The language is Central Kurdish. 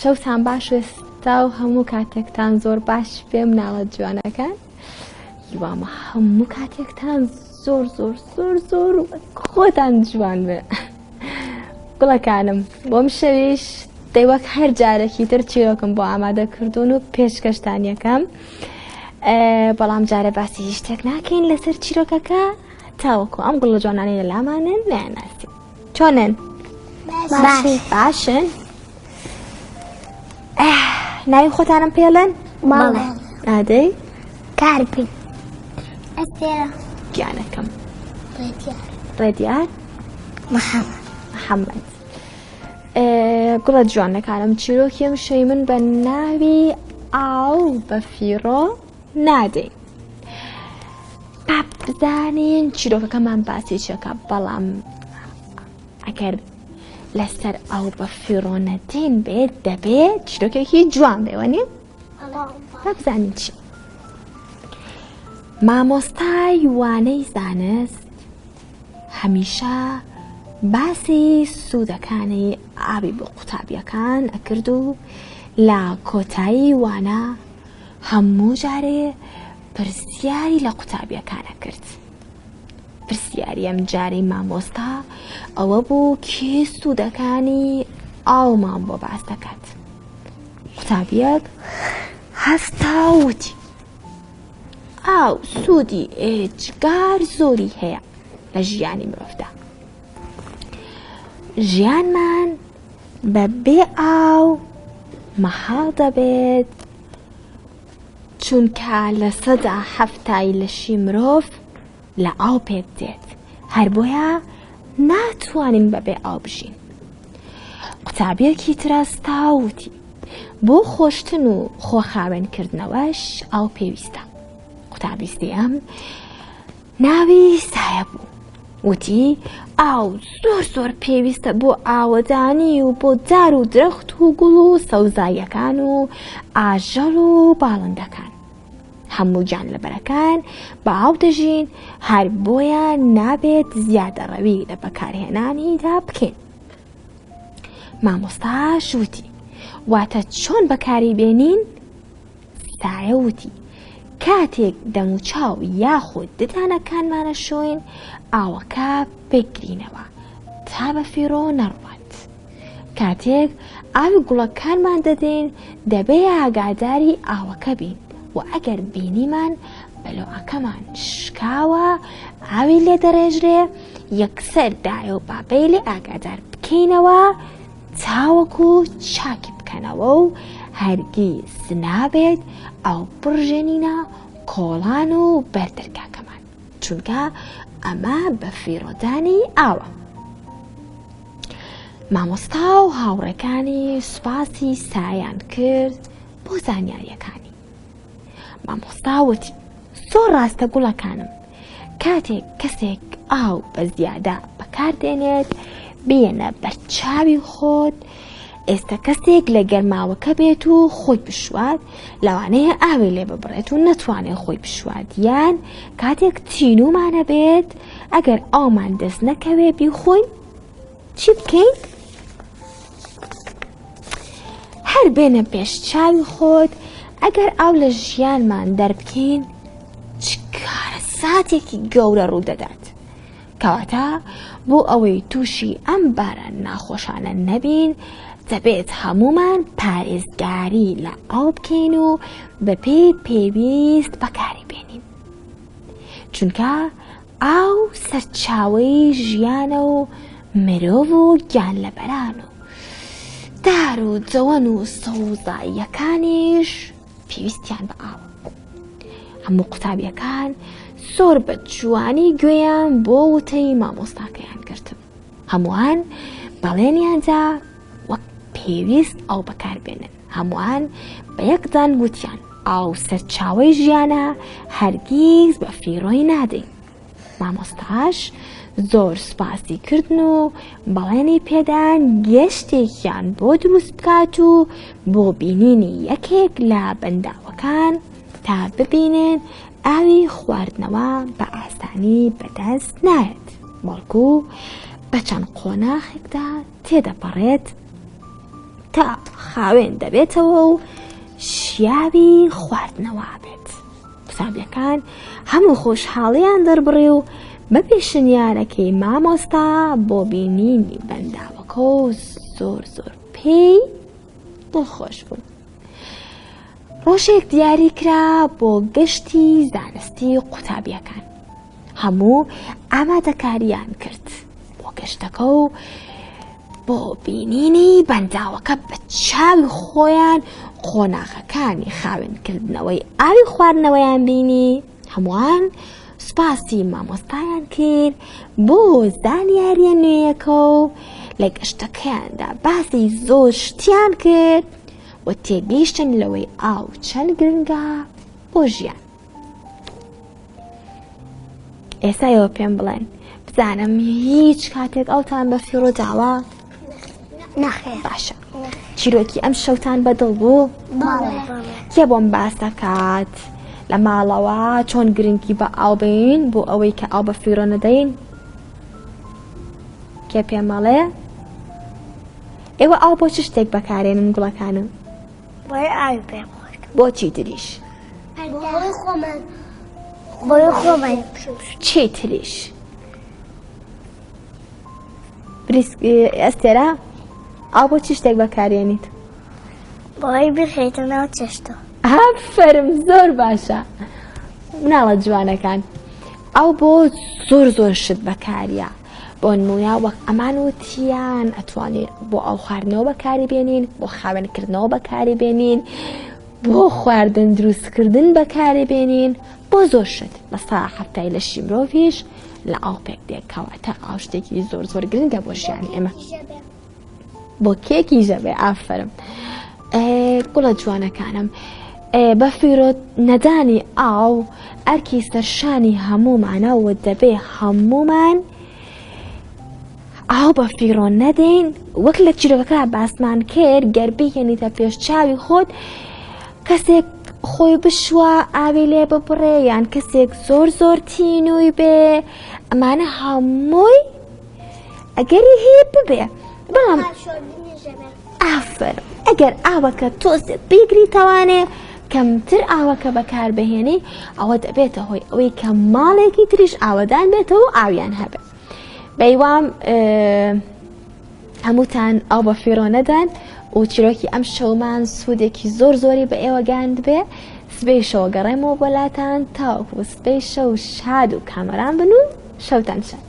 شەوتان باش ئێستا و هەموو کاتێکتان زۆر باش بێ مناڵە جوانەکان هیوامە هەموو کاتێکتان زۆر زۆر زۆر زۆر خۆتان جوان بێ گوڵەکانم بۆم شەویش دەی وەک هەر جارێکی تر چیرۆکم بۆ ئامادە کردوون و پێشکەشتان یەکەم بەڵام جارە باسی هیچ شتێک ناکەین لەسەر چیرۆکەکە تاوەکو ئەم گوڵە جوانانەی لە لامانن نایانناسین چۆنن باشن ناوی خۆتانم پێڵێن بەڵێ ئادەی کارپی ئەستێرە گیانەکەم ڕێدیار ڕێدیار محەممەد محەممەد گوڵە جوانەکانم چیرۆکی ئەم شەوی من بە ناوی ئاو بە فیڕۆ نادەین با بزانین چیرۆکەکەمان باسی چەکە بەڵام ئەگەر لەسەر ئاو بە فیڕۆ نەدەین بێت دەبێت چیرۆکێکی جوان بێ وەنیە با بزانین چی مامۆستای وانەی زانست هەمیشە باسی سوودەکانی ئاوی بۆ قوتابیەکان ئەکرد و لە کۆتایی وانە هەموو جارێ پرسیاری لە قوتابیەکان ئەکرد. پرسیاری ئەم جارەی مامۆستا ئەوە بوو کێ سوودەکانی ئاومان بۆ باس دەکات. قوتابیەک هەستا وتی ئاو سوودی ئێجگار زۆری هەیە لە ژیانی مرۆڤدا. ژیانمان بە بێ ئاو مەحاڵ دەبێت چونکە 70% لەشی مرۆڤ لە ئاو پێک دێت هەر بۆیە ناتوانین بەبێ ئاو بژین. قوتابیەکی ترەستا وتی بۆ خۆشتن و خۆخاوێنکردنەوەش ئاو پێویستە. قوتابی سێیەم ناوی سایە بوو وتی ئاو زۆر زۆر پێویستە بۆ ئاوەدانی و بۆ دار و درەخت و گوڵ و سەوزاییەکان و ئاژەڵ و باڵندەکان هەموو گیانلەبەرەکان بە ئاو دەژین هەر بۆیە نابێت زیادەڕەوی لە بەکارهێنانیدا بکەین مامۆستاش وتی واتە چۆن بەکاری بێنین سایە وتی، کاتێک دەموچاو یاخود ددانەکانمان ئەشۆین ئاوەکە بگرینەوە تا بەفیڕۆ نەڕوات. کاتێک ئاوی گوڵەکانمان دەدەین دەبێ ئاگاداری ئاوەکە بین و ئەگەر بینیمان بەلۆعەکەمان شکاوە ئاوی لێ دەڕێژرێ یەکسەر دایە و بابەی لێ ئاگادار بکەینەوە تاوەکو چاکی بکەنەوە و هەرگیز نابێت ئەو بڕژێنینە کۆڵان و بەر دەرگاکەمان چونکە ئەمە بە فیڕۆدانی ئاوە. مامۆستا و هاوڕێکانی سوپاسی سایان کرد بۆ زانیاریەکانی. مامۆستا وتی زۆر ڕاستە گوڵەکانم کاتێک کەسێک ئاو بە زیادە بەکاردێنێت بێنە بەرچاوی خۆت ئێستا کەسێک لە گەرماوەکە بێت و خۆی بشوات لەوانەیە ئاوی لێ ببڕێت و نەتوانێت خۆی بشوات یان کاتێک تینومانە بێت ئەگەر ئاومان دەست نەکەوێ بیخۆین چی بکەین؟ هەر بێنە پێش چاوی خۆت ئەگەر ئاو لە ژیانمان دەربکەین چ کارەساتێکی گەورە ڕوو دەدات کەواتە بۆ ئەوەی تووشی ئەم بارە ناخۆشانە نەبین دەبێت هەمومان پارێزگاری لە ئاو بکەین و بەپێی پێویست بەکاری بێنین چونکە ئاو سەرچاوەی ژیانە و مرۆڤ و گیانلەبەران و دار و جەوەن و سەوزاییەکانیش پێویستیان بە ئاوە. هەموو قوتابیەکان زۆر بە جوانی گوێیان بۆ وتەی مامۆستاکەیان گرتبوو. هەمووان بەڵێنیان دا وەک پێویست ئاو بەکاربێنن. هەمووان بە یەک دەنگ وتیان ئاو سەرچاوەی ژیانە هەرگیز بە فیڕۆی نادەین. مامۆستاش زۆر سوپاسی کردن و بەڵێنی پێدان گەشتێکیان بۆ دروست بکات و بۆ بینینی یەکێک لە بەنداوەکان تا ببینن ئاوی خواردنەوە بە ئاسانی بەدەست نایەت بەڵکو بە چەند قۆناخێکدا تێدەپەڕێت تا. خاوێن دەبێتەوە و شیاوی خواردنەوە بێت. قوتابیەکان هەموو خۆشحاڵیان دەربڕی و بە پێشنیارەکەی مامۆستا بۆ بینینی بەنداوەکە و زۆر زۆر پێی دڵخۆش بوون. ڕۆژێک دیاری کرا بۆ گەشتی زانستی قوتابیەکان. هەموو ئامادەکاریان کرد بۆ گەشتەکە و بۆ بینینی بەنداوەکە بە چاوی خۆیان قۆناغەکانی خاوێنکردنەوەی ئاوی خواردنەوەیان بینی هەمووان سوپاسی مامۆستایان کرد بۆ زانیاریە نوێیەکە و لە گەشتەکەیاندا باسی زۆر شتیان کرد و تێگەیشتن لەوەی ئاو چەند گرنگە بۆ ژیان. ئێستا ئێوە پێم بڵێن بزانم هیچ کاتێک ئەوتان بە فیڕۆ داوە؟ نەخێر. باشە چیرۆکی ئەم شەوتان بەدڵ بوو؟ کێ بۆم باس دەکات لە ماڵەوە چۆن گرنگی بە ئاو بین بۆ ئەوەی کە ئاو بە فیڕۆ نەدەین؟ کێ پێمەڵێ؟ ئێوە ئاو بۆ چ شتێک بەکارێنن گوڵەکانم؟ بۆی ئاوی پێ بخۆین. بۆ چی تریش؟ بۆی خۆمان بۆی خۆمان چی تریش؟ ئەستێرە ئاو بۆ چی شتێک بەکارێنیت؟ بۆی بخەیتە ناو چێشتەوە. ئافەرم زۆر باشە مناڵە جوانەکان ئەو بۆ زۆر زۆر شت بەکاریە بۆنمونە وەک ئەمان وتیان ئەتوانین بۆ ئاو خواردنەوە بەکاری بێنین بۆ خاوێنکردنەوە بەکاری بێنین بۆ خواردن دروستکردن بەکاری بێنین بۆ زۆر شت لە سا حەفتای لەشی مرۆڤیش لە ئاو پێک دێت کەواتە ئاو شتێکی زۆر زۆر گرنگە بۆ ژیانی ئێمە بۆ کێکی ژەبێ ئافرم گوڵە جوانەکانم بە فیرۆ نەدانی ئاو ئەرکی سەرشانی هەموومانە و دەبێ هەموومان ئاو بە فیڕۆ نەدەین وەک لە چیرۆکەکە باسمان کرد گەر بهێنیتە پێش چاوی خۆت کەسێک خۆی بشوە ئاوی لێ ببڕێ یان کەسێک زۆر زۆر تینووی بێ ئەمانە هەمووی ئەگەری هەیە ببێ بەڵام ئافرم ئەگەر ئاوەکە تۆزێ بیگریتەوانێ کەمتر ئاوەکە بەکاربهێنی ئەوە دەبێتە هۆی ئەوەی کە ماڵێکی تریش ئاوەدان بێتەوە و ئاویان هەبێت بەیوام هەمووتان ئاو بە فیڕۆ نەدەن و چیرۆکی ئەم شەومان سوودێکی زۆر زۆری بە ئێوە گەیاند بێ سبەی شەوە گەڕێمەوە بۆ لاتان تاوەکو سبەی شەو شاد و کامەران بن و شەوتان شاد.